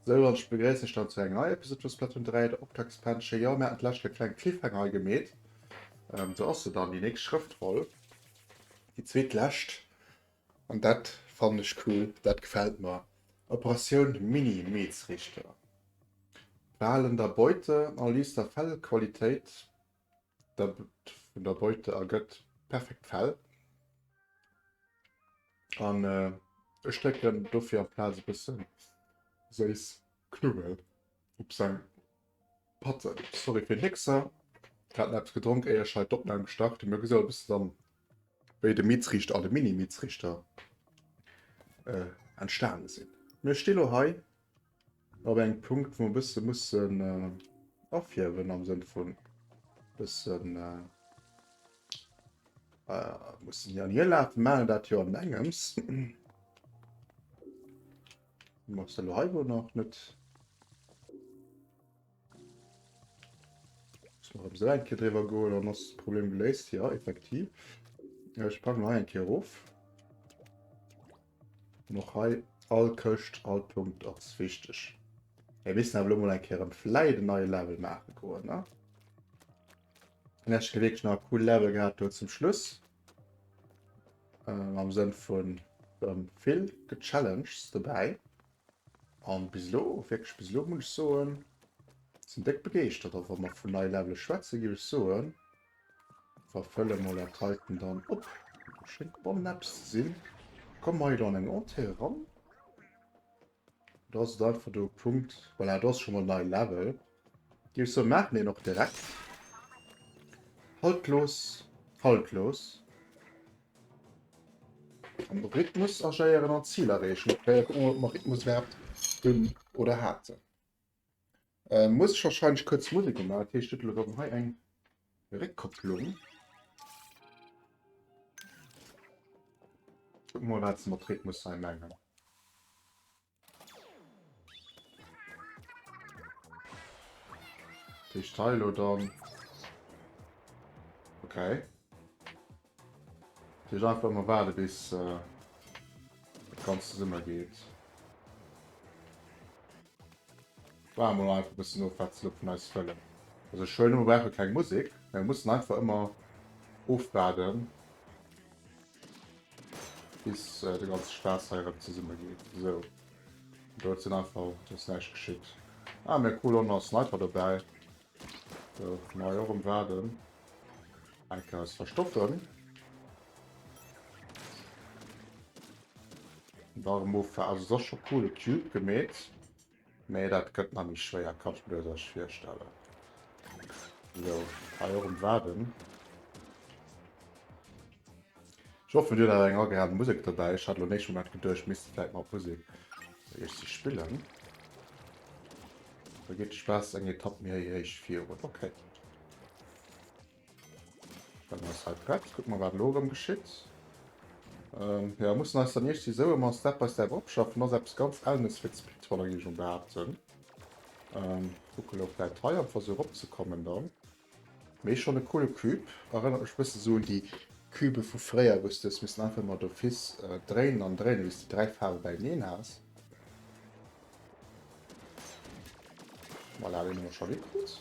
Sou, an ech begréissen iech dann zu enger neier Episode vu Splatoon 3, der Optaktspanche. Jo, mir haten d'lescht e kleng Cliffhanger hei gemeet. Ähm, do ass se dann, déi nächst Schrëftroll, déi zweetlescht. An dat fannen ech cool, dat gefält mer. Operatioun Mini-Meedsrichter. D'Wahlen der Beute, Analys der Fellqualitéit der vun der Beute ergëtt perfekt Fell. An ech drécken dofir amplaz e bëssen séiss Knubbel op seng Patten. Sorry fir den Hickser, grad nach eppes gedronk éier ech hei d'Opnam gestart hunn. Mir gesi e bëssen dann wéi de Mietsriichter an de Mini-Mietsriichter entstane sinn. Mir sti lo hei op engem Punkt wou mer e bësse mussen afierwen am Sënn vun bëssen mussen hier an hier lafen. Maachen dat jo an engems. Machst du hei wohl nach net? Muss noch so eng Keer driwwer goen, dann ass das Problem geléist. Ja, effektiv. Ech packen hei eng Keer erof. Noch hei all Këscht, all Punkt ass wichteg. Mir müssen awer lo mol eng Keer erëm vläit en neie Level maache goen, ne? Ech wierklech nach cool Level gehat do zum Schluss. Ähm, am Sënn vun ähm, vill gechallenged dobäi. An bis elo, wierklech bis elo muss ech soen, sinn déck begeeschtert. A wa mer vun neie Levele schwätzen, géif ech soen, verfëlle mol dat heiten dann op. Schéngt bon eppes ze sinn. Komme mer hei elo an eng Entrée eran? Do ass et einfach do Punkt. Voilà, do ass scho mol nei Level. Géif ech soen, maachen deen och direkt. Haltlos, haltlos. Am Rhythmus agéieren an Zil erreechen. Okay, kucken wir, ob mer Rhythmus iwwerhaapt hunn oder haten. Äh, muss ech wahrscheinlech kuerz Musek umaachen. Dat heescht, et elo erëm hei eng Réckkopplung. Kucken mol, wat se mat Rhythmus hei mengen. Heescht hei elo dann. Okay. Dat heescht einfach ëmmer waarde bis äh, dat Ganzt zesumme geet. Waarde mol einfach e bëssen of, wat se elo vun eis wëllen. Also ech huelen, mir brauche keng Musek, mir mussen einfach ëmmer ofwaarden. Bis de ganze Spaass hei erëm zesumme geet. Esou. Do huet sinn einfach, do ass näischt geschitt. Ah, mir cool, och nach Sniper dobäi. Do kann hei och erëm waarden. Eng Kéier eis verstoppen. Da erëm ofwaarden. Also, et ass scho cool, e Cube gemeet. Mee dat gëtt nach méi schwéier, kann ech mir duerchaus virstellen. Sou, hei och um Waarden. Ech hoffen, dir hutt awer eng agreabel Musek dobäi. Ech hat elo am éischten Moment geduecht, ech misst vläit mat Musek iech se spillen. Da geet de Spaass eng Etapp méi héich virun. Okay. Dann ass hei prett. Kucke mer wat elo erëm geschitt. Ähm, ja, mussen eis dann iergsi sou ëmmer Step by Step opschaffen. Ass eppes ganz Ellenes fir d'Speedrunner, géif ech mol behaapten. Ähm, kucke lo vläit hei am Versuch eropzekommen dann. Mee schonn e coole Cube. Erënnert mech bësse sou un déi Cubë vu fréier, wou s de hues missen einfach ëmmer d'office dréinen an dréinen, bis de dräi Faarwe beieneen has. Voilà, deen hu mer scho gekritt.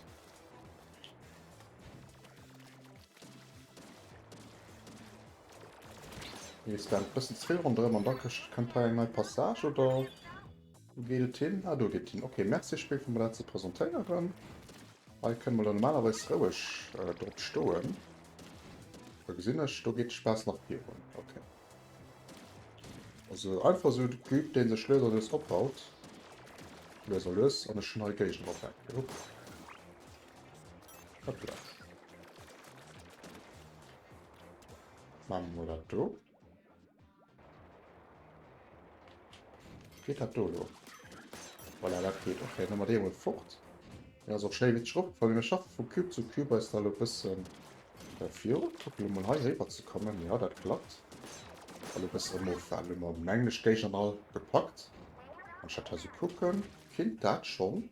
Hier ist dann ein bisschen zu viel rundherum an da kënnt hei eng nei Passage oder wo geet et hin? Ah, do geet hin. Okay, merci Spill fir mir dat ze presentéieren. Hei kënne mer dann normalerweis roueg äh, drop stoen. Da gesinn ech, do geet de Spaass nach virun. Okay. Also einfach sou de Cube, deen sech lues a lues opbaut. Lues a lues. An ech hunn hei Géigner op enk. Upp. Hoppla. Maache mer mol dat do. Geet dat do elo? Voilà, dat geet. Okay, dann hu mer dee emol fort. Deen ass och schéi witzeg eropgefall. Mee mir schaffe vu Cube zu Cube eis da elo e bëssen virun. Kucken elo mol hei eriwwer ze kommen. Jo, dat klappt. Elo e bësse erëm ofwaarden. Elo hu mer mengen ech d'Géigner all gepackt. Wann ech dat hei sou kucken, kinnt dat schonn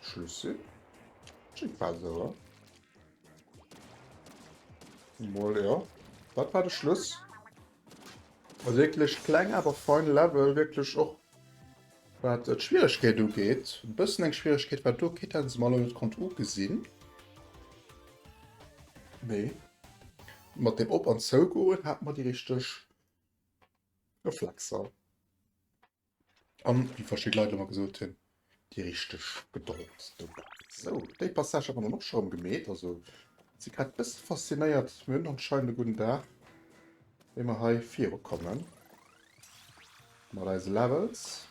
Schluss sinn. Schéngt bal esou, oder? Mol jo. Dat war de Schluss. Also wierklech kleng, awer fein Level. Wierklech och. Wat d'Schwieregkeet ugeet, e bëssen eng Schwieregkeet war do, Kit hätte se mer elo net konnt ugesinn. Mee mat dem Op an Zougoen hat mer déi richteg Reflexer. An, wéi verschidde Leit ëmmer gesot hunn, déi richteg Gedold dobäi. Sou, déi Passage hat mer dann och scho erëm gemeet. Also si grad e bësse faszinéiert. Mir hunn anscheinend e gudden Dag, wéi mer hei virukommen mat eise Levels.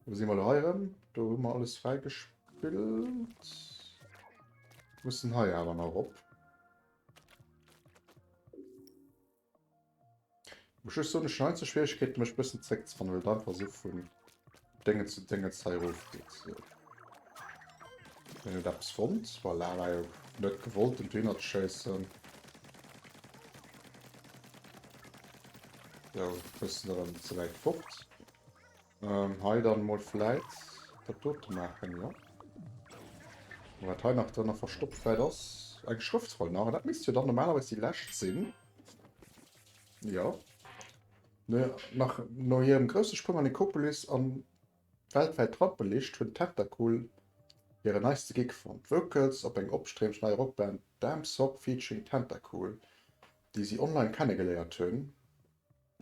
Wo si mer elo hei erëm? Do hu mer alles fräigespillt. Mussen hei awer nach erop. Muss just soen, ech hunn heiansdo Schwieregkeeten mech bëssen zréckzefannen, well et einfach esou vun Déngen zu Déngens hei erof geet. Sou. Hien huet eppes fonnt. Voilà, war jo net gewollt en dohinner ze schéissen. Sou, bëssen erëm ze wäit fort. Ähm, hei dann mol vläit dat dote maachen, jo. Wat hei nach drënner verstoppt vläit ass. Eng Schrëftroll nach, dat misst jo dann normalerweis déi lescht sinn. Jo. Ne, nach no hirem grousse Sprong an Ecopolis an weltwäit Rampenlicht hunn Tentacool hiren neiste Gig fonnt. Vocals op eng opstreemend nei Rockband Damn Sock featuring Tentacool, déi si online kennegeléiert hunn.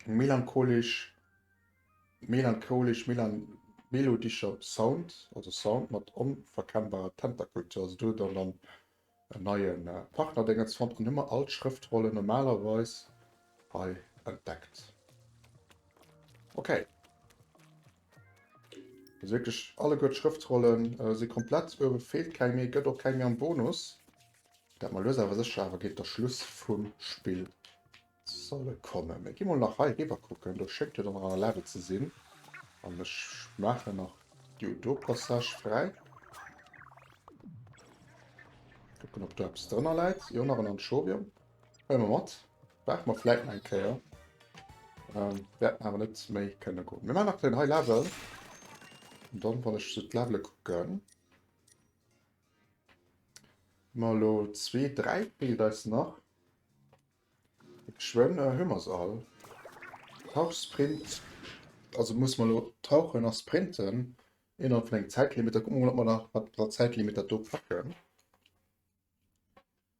Melancholesch, melancholesch, melan, melodischer Sound, also Sound mat onverkennbarer Tentakultur. Also do huet dann dann en neie Partner Déngens fonnt an hu mer all d'Schrëftrollen normalerweis hei entdeckt. Okay. Also wierklech alleguer d'Schrëftrollen äh, si komplett, uewe feelt keng méi, gëtt och keng méi am Bonus. Dat mer lues awer sécher awer géint der Schluss vum Spill Solle kommen. Mir gi mol nach hei riwwer kucken, do schéngt jo dann nach e Level ze sinn. An ech maachen nach déi do Passage fräi. Kucken, ob do eppes drënner läit. Jo, nach en Anchovium. Huele mer mat. Brauche mer vläit nach eng Kéier. Ähm, wäerten awer net méi kënne goen. Mir maachen nach den hei Level. An dann, wann ech sou d'Levele kucken, hu mer elo zwee, dräi feelt eis nach. Geschwënn hu mer se all. Tauchsprint, also muss mer elo tauchen a sprinten innerhalb vun engem Zäitlimit. Da kucke mer mol, ob mer nach mat der Zäitlimit dat do packen.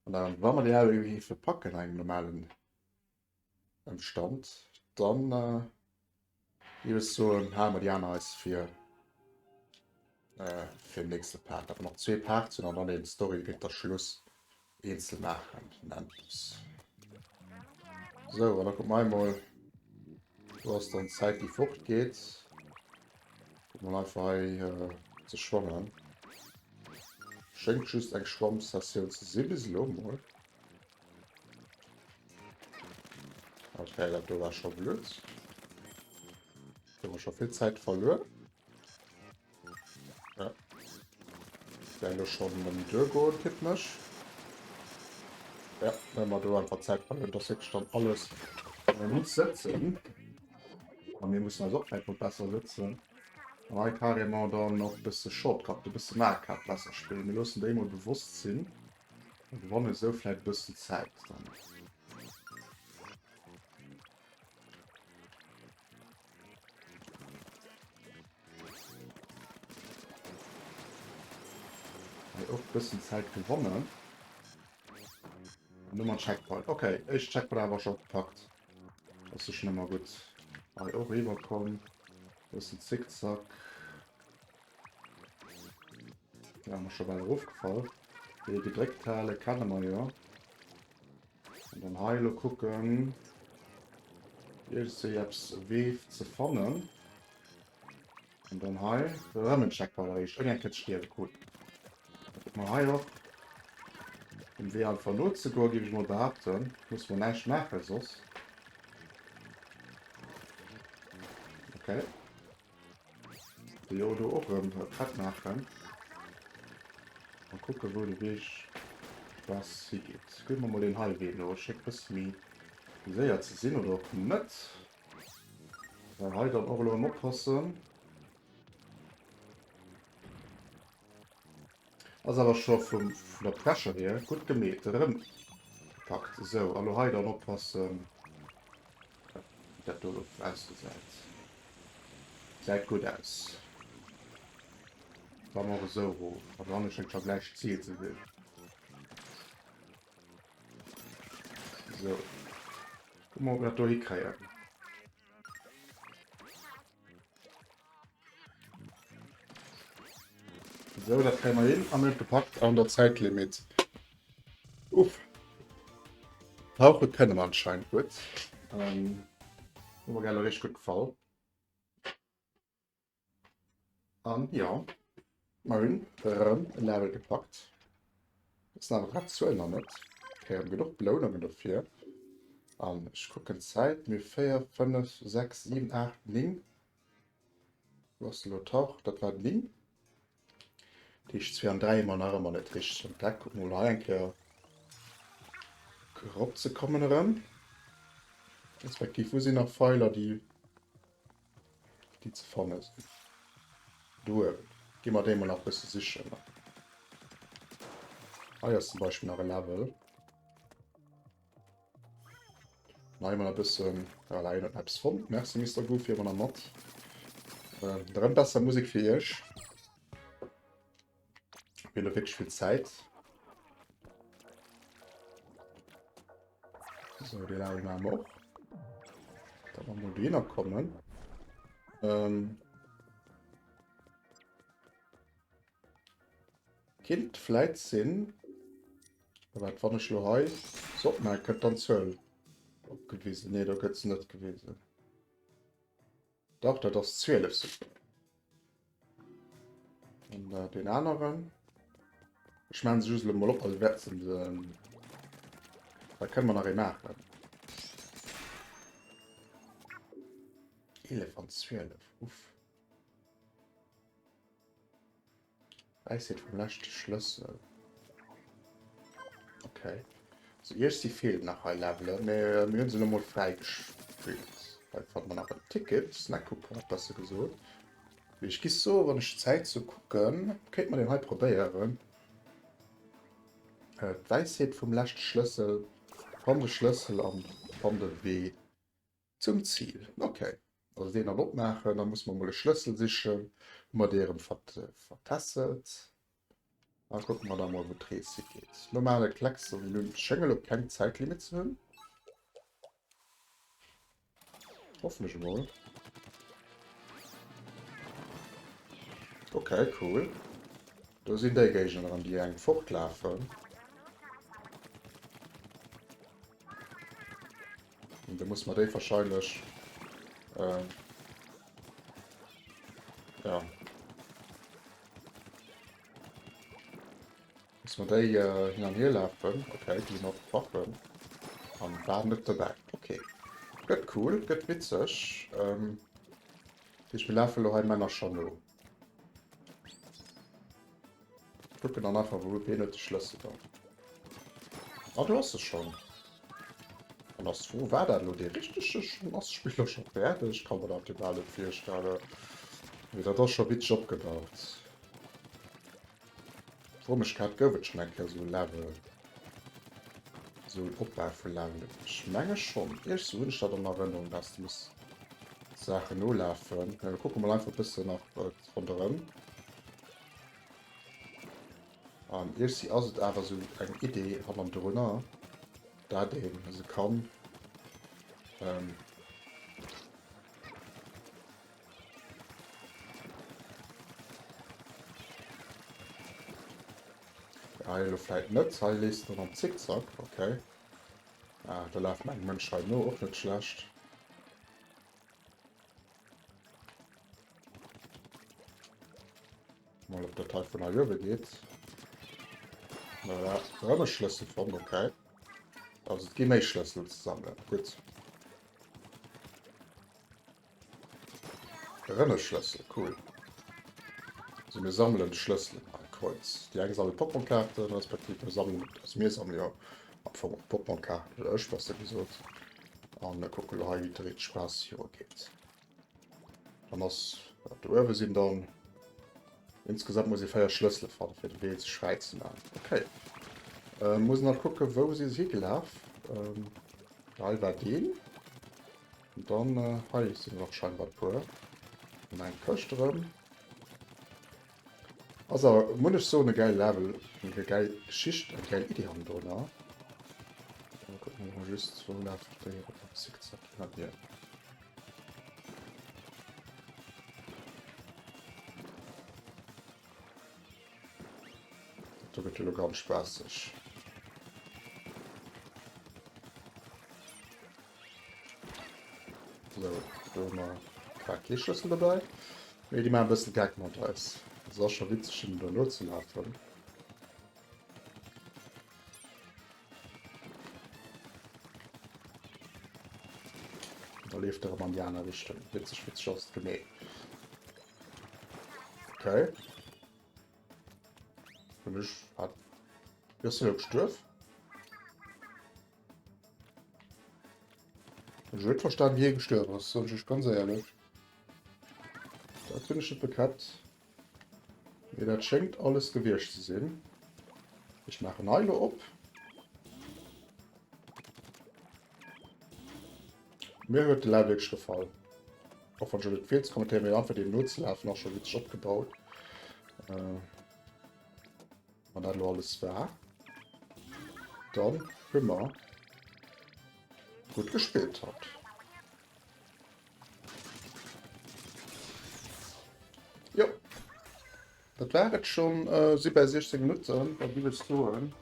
An dann, wa mer déi awer géife packen an engem normalen Ëmstand, dann Géif ech soen, hale mer déi aner eis fir fir den nächste Part. Dat mer nach zwee Parts hunn an dann een Story géint der Schluss eenzel maachen. Endlos. Sou, an da kucke mer emol. Do ass dann d'Zäit, déi fortgeet. Kucke mer einfach hei ze schwammen. Schéngt just eng Schwammsessioun ze si bis elo mol. Okay, dat do war scho blöd. Do hu mer scho vill Zäit verluer. Ja. Wär elo schonn ëm duergoen, tippen ech. Ja, wenn mer do einfach Zäit verluer, dass wierklech dann alles muss sëtzen. A mir mussen eis och vläicht mol besser sëtzen. An hei carrément dann och e bësse Shortcut, e bësse Markup besser spillen. Mir loossen déi mol bewosst sinn. A gewannen esou vläit e bëssen Zäit dann. Hei och bëssen Zäit gewonnen. An hu mer Checkpoint. Okay, éischt Checkpoint awer scho gepackt. Das ist schon ëmmer gutt. Hei och riwwerkomm. Bëssen Zickzack. Ja, mer scho bal erofgefall. Déi gedréckt hale kenne mer jo. An dann hei elo kucken, iergendwéi eppes e Wee ze fannen. An dann hei erëm en Checkpoint erreecht, ouni eng Kéier ze stierwen. Cool. Da kucke mer hei och dem Wee einfach nozegoen, géif ech mol behaapten. Musse mer näischt maache soss. Okay. Jo, do och erëm prett maachen. Mal kucken, wou de Weg was higeet. Ginn mer mol den hei Wee no. Schéngt bësse méi séier ze sinn oder och net. Well hei dann och elo erëm oppassen. Ass awer scho vum vun der Pressure hier gutt gemeet. Erëm gepackt. Esou, a lo hei dann oppassen, wéi dat do elo ausgesäit. Gesäit gutt aus. Wa mer och esou erof. An do hanne schéngt scho gläich d'Zil ze sinn. Sou. Kucke mer, ob mer dat do hikréien. Sou, dat kréie mer hin a mir hunn et gepackt an der Zäitlimit. Uff. Tauche kënne mer anscheinend gutt. Ähm, huet mer gell richteg gutt gefall. An jo, mer hunn erëm e Level gepackt. Wëssen awer grad d'Zuel nach net. Kréien genuch Belounungen dofir. An ech kucken d'Zäit, mir 4, 5, 6, 7, 8, 9. Wou ass elo Tauch? Dat war 9. Dat heescht 2 an 3 hu mer nach ëmmer net richteg entdeckt. Kucke mol hei eng Kéier erop ze kommen erëm. Respektiv wou sinn nach Pfeiler, déi déi ze fanne sinn. Do uewen. Gi mer déi mol nach bësse sichen. Hei ass zum Beispill nach e Level. Hei hu mer nach e bëssen... Voilà, hien huet eppes fonnt. Merci, Mister Goofy, ëmmer nach mat. Ähm, erëm besser Musek fir iech. Mir hu wierklech vill Zäit. So, déi Level maache mer och. Da mer mol dohinner kommen. Ähm. Kinnt vläit sinn, wat wann ech lo hei so opmaachen, kënnt dann d'Zuel opgewisen. Nee, do gëtt se net gewisen. Dach, dat ass 12 souguer. An äh, den aneren. Ech maachen se just elo mol op, also wäert se den. Da kënne mer nach ee maachen. 11 an 12, uff. Wäisheet vum leschte Schlëssel. Okay. So iech si feelen nach hei Levelen, mee äh, mir hunn se elo mol fräigespillt. Hei fanne mer nach en Ticket, Snack-Coupon besser gesot. Mee ech giss soen, wann ech d'Zäit sou kucken, kéint mer deen hei probéieren. Äh, d'Wäisheet vum leschte Schlëssel, fann de Schlëssel an fann de Wee Zum Zil. Ok. Also deen dann opmaachen, da musse mer mol e Schlëssel sichen. Hu mer dee erëm vertässelt. Da kucke mer da mol, wou d'Rees higeet. Mir maachen e Klecks, also mir schénge lo keng Zäitlimit ze hunn. Hoffen ech emol. Ok, cool. Do sinn déi Géigner erëm, déi engem fortlafen. Und da muss man déi wahrscheinlech äh, ja. Muss man déi äh, hin an hier laufen. Okay, die noch packen. An war net dabei. Okay. Gëtt cool, gëtt witzeg. Ähm, ich mir laufen lo hei Männer schon no. Kucken dann einfach wou ween huet de Schlëssel dann. Ah do ass e schonn. An ass d'Fro war dat elo dee richtege schonn? Ass d'Spill elo scho fäerdeg? Kann mer dat jo bal net virstellen. Mee dat ass scho witzeg opgebaut. Fro mech grad gouf et schonn eng Kéier esou e Level? Esou en Opbau vu Levelen? Ech menge schonn. Iergst hunn ech dat an Erënnerung, dass de muss Saachen nolafen. Mir kucke mol einfach e bëssen nach ronderëm. An iergsi ass et awer esou eng Idee hannendrunner, dat een se kann ähm, Hei elo vläit net, hei leest en am Zickzack, okay. Ah, da lafen mer engem Mënsch hei no, och net schlecht. Mal op dat hei vun hei uewe geet. Voilà, erëm e Schlëssel fonnt, okay. Also et gi méi Schlëssel ze sammelen, gutt. Erëm e Schlëssel, cool. Also mir sammelen Schlësselen hei, Kreuz. Déi eng sammelt Pokémon-Kaarten, respektiv mir sammelen, also mir sammelen jo am Fong och Pokémon-Kaarten, oder ech besser gesot. An kucke lo hei, wéi de Spaass virugeet. Dann ass dat do uewe sinn dann insgesamt muss ee 4 Schlëssele fannen, fir de Wee sech fräi ze maachen. Okay. Äh, muss nach kucke wou si se higelaf. Ähm, hei war deen. Und dann äh, hei sinn nach scheinbar puer. An eng Këscht erëm. Ass awer, muss ech soen, e gäile Level, eng gäil Geschicht, eng gäil Iddi hannendrunner. Da kucken wir mal just, wou lafen déi erëm am Zickzack hin an hier. Do gëtt jo lo ganz spaasseg. So, do hu mer grad kee Schlëssel dobäi. Mee déi maachen e bëssen Geck mat eis. Dat ass scho witzeg, hinnen do nozelafen. Da leeft er erëm an déi aner Richtung. Witzeg, witzeg ass et gemeet. Okay. Bin ech... Hat... Bist du gestuerf? Ech huet verstan wie gestuerf ass, soll ech ganz éierlech. Dat hunn ech net bekäppt. Mee dat schéngt alles gewiescht ze sinn. Ech maachen hei lo op. Mir huet de Level wierklech gefall. Och wann ech net vill ze kommentéieren, mee einfach deem nozelafen ass scho witzeg opgebaut. Äh, wann dat lo alles war, dann hu mer gutt gespillt haut. Jo, dat war et schon. Äh, si bei 16 Minutten, da gi ech soen,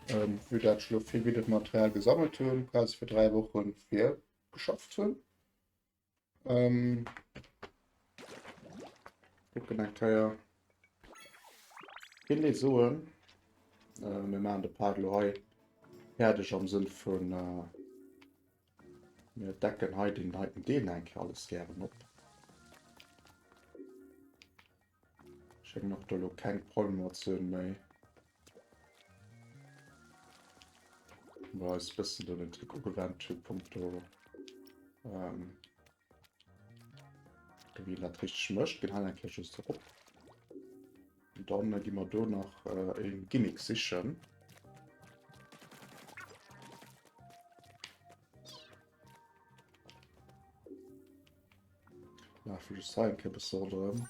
ähm, wéi dat ech lo vill Videomaterial gesammelt hunn, quasi fir 3 Wochen fir geschafft hunn. Ähm, kucken eng Kéier. Kinnt ee soen, äh, mir maachen de Part elo hei fäerdeg am Sënn vun, äh, mir decken hei den heiten Deel eng Kéier alles gären op. Schéngen och do elo keng Problemer ze hunn méi. Wo eis bëssen do den Trick ugewennt hu punkto ähm, wéi een dat richteg mécht. Ginn hei eng Kéier just erop. Und dann gi mer do nach äh, e Gimmick sichen. Lafe just hei eng Kéier bësse ronderëm.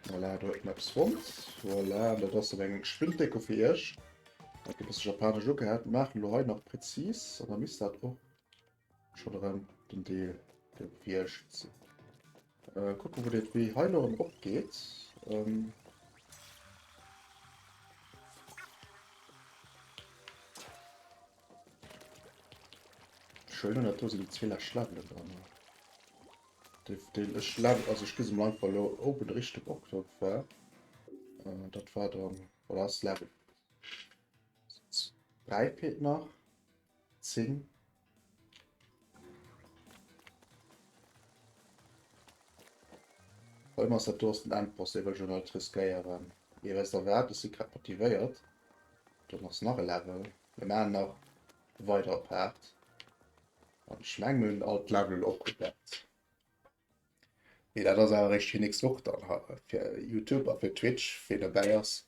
Voilà, do huet en eppes fonnt. Voilà, dat ass dann eng Spinndeko fir iech. Dat e bësse japanesch ugehat. Mir maachen elo hei nach präzis an da misst dat och schonn erëm den Deel gewiescht sinn. Äh, kucken, wou dat Wee hei elo erëm opgeet. Ähm, Schön, dat do sinn déi zwee lescht Levelen dran. Deen ech Level, also ech gi se mol einfach elo oben Richtung Octo war. Äh, dat war dann, oder ass Level 3 fehlt nach. 10. Vor allem ass dat do ass den Endboss, dee wëll ech elo net riskéieren. Mee weess der wat, ech si grad motivéiert. Dann ass nach e Level. Mir maachen nach e weidere Part. An ech mengen, mir hunn all d'Level elo opgedeckt. Mee dat ass awer eréischt fir nächst Woch dann fir YouTube a fir Twitch. Ween dobäi ass,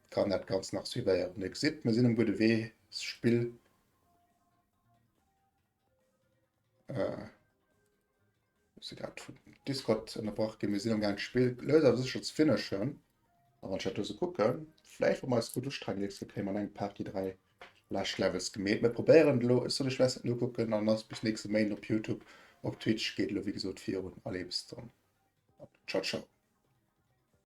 kann dat Ganzt nach suivéieren. Dir gesitt, mir sinn um gudde Wee. D'Spill äh, si grad vun Discord ënnerbrach ginn. Mir sinn am gaang d'Spill lues awer sécher ze finishen. A wann ech dat do sou kucken, vläicht wa mer eis gutt ustrengen, nächst Kéier kréie mer an engem Part déi 3 lescht Levels gemeet. Mir probéieren et elo. Ech soen iech merci fir d'Nokucken an ass bis nächste Méinden op Youtube. Op Twitch geet elo wéi gesot virun. Allez bis dann. Ciao ciao.